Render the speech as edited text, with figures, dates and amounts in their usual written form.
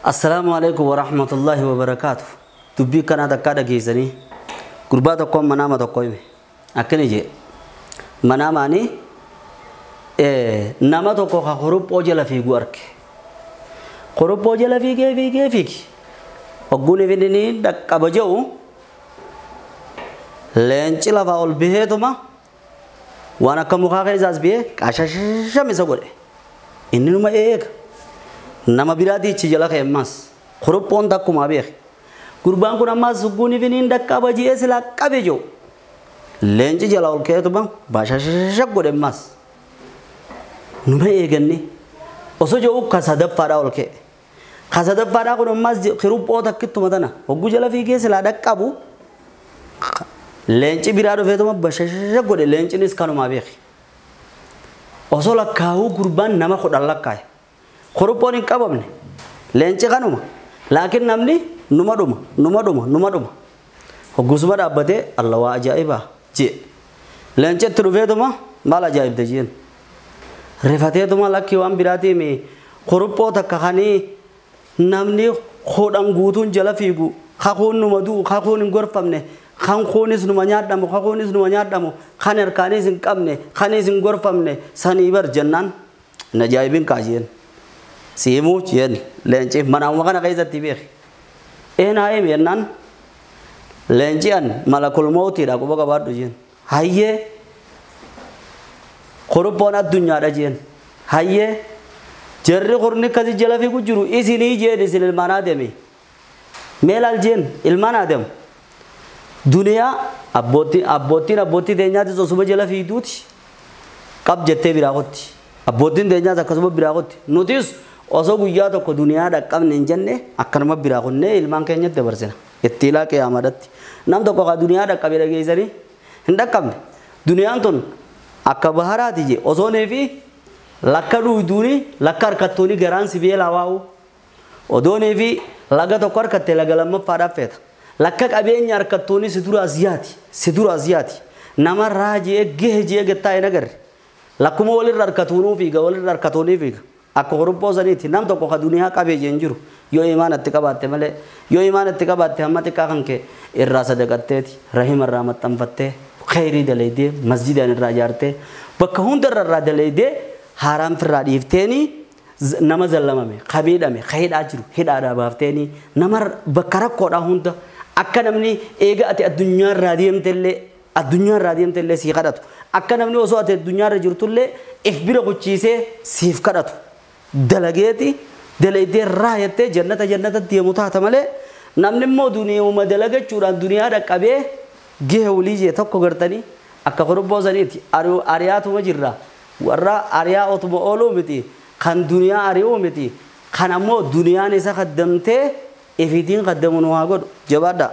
Assalaamu alaikum warahmatullahi wabarakaatuh. Dubbii kanaa takkaa dhageessanii gurbaa tokkoon manaama tokko hime. Akkana jee manaamaani nama tokko ka kuruphoo jala fiigu arge. Kuruphoo jala fiigee fiigee fiigi. Hogguun ifini dhaqqaba jedhu leenci lafaa ol biheetuma waan akka mukaa keessaas bihee qashasham isa godhe. Inni numa eega. Nama biraatii ichi jala ka'e ammas kuruphoon takkumaa beeke. Gurbaan kun ammas hogguun ifiniin dhaqqaba ji'ee silaa qabe jiru. Leenci jala ol ka'eetuma bashashasha godhe ammas. Numa eeganne osoo jiru ka sadaffaadhaa ol ka'e. Ka sadaffaadhaa kun ammas kuruphoo takkittuma tana hogguu jala fiigee silaa dhaqqabu leenci biraa dhufeetuma bashashasha godhe leencinis kanumaa beeke. Osoo lakkaa'uu gurbaan nama 10 lakkaa'e. Kuruphoon hin qabamne leenci kanuma laakiin namni numa dhuma numa dhuma numa dhuma hoggusuma dhaabbatee alla waa ajaa'ibaa jee leenci itti dhufeetuma maal ajaa'ibde jeen rifateetuma lakkii waan biraatiimi kuruphoo takka kanii namni 10 guutuun jala fiigu kakuun numa du'u kakuun hin gorfamne kan kuunis numa nyaadhamu kakuunis numa nyaadhamu kan harkaanis hin qabne kanis hin gorfamne sanii bar jennaan hin ajaa'ibin kaajeen. Siimuu jeen leenci manaamuma kana keessatti beeki. Eenaa himi jennaan leenci an malakul mawtiidha quba qabaadhu jeen. Hayyee kuruphoon addunyaadha jeen. Hayyee jarri kurni akkasi jala fiigu jiru isinii jeen isin ilmaan aadami. Mee laal jeen ilmaan aadamu. Duniyaa abboottiin abbootii teenyaatis osuma jala fiiguuti qab jettee biraa qotti. Abboottiin teenyaas akkasuma biraa qotti. Nutis osoo guyyaa tokko duniyaa dhaqqabne hin jenne akkanuma biraa qonnee ilmaan keenyatti dabarsina. Itti ilaa qiyaamadatti. Nam tokko ka duniyaa dhaqqabe dhageessanii hin dhaqqabne. Duniyaan tun akka baharaati je osoo neefi lakka dhuuduuni lakka harkattuuni garaan si beelaa waa'u. Odoo neefi laga tokko harkatte laga lammaffaadhaaf feeta. Lakka qabeenya harkattuuni si dura as yaati. Si dura as yaati. Nama raajee gehe jee gattaa hin agarre. Lakkuma walirra harkatuunuu fiiga walirra harkatuunii fiiga. Akka kuruphoo saniiti nam tokko ka duniyaa qabee jeen jiru yoo imaan itti qabaatte malee yoo imaan itti qabaatte hamma xiqqaa kan kee irraa sadaqatteeti rahima irraa maxxanfattee khayrii dalaydee masjidaan irraa ijaartee bakka hundarra irraa dalaydee haaraam firraa dhiifteenii nama zallamame qabeedhame hidhaa jiru hidhaadhaa baafteenii nama bakka rakkoodhaa hunda akka namni eega ati addunyaa irraa deemtellee addunyaa irraa deemtellee sii kadhatu akka namni osoo ati addunyaa irra jirtullee if bira quchiisee siif kadhatu. Dalageeti dalaydee raayattee jannata jannata deemu taata malee namni immoo duniyauma dalagachuudhaan duniyaa dhaqqabee gehe olii jee tokko gartanii akka kuruphoo saniiti ariyaatuma jirra warra ariyaa otuma ooluu miti kan duniyaa ari'uu miti kan ammoo duniyaan isa kaddamtee ifiitiin kaddamu nu haa godhu jabaadha.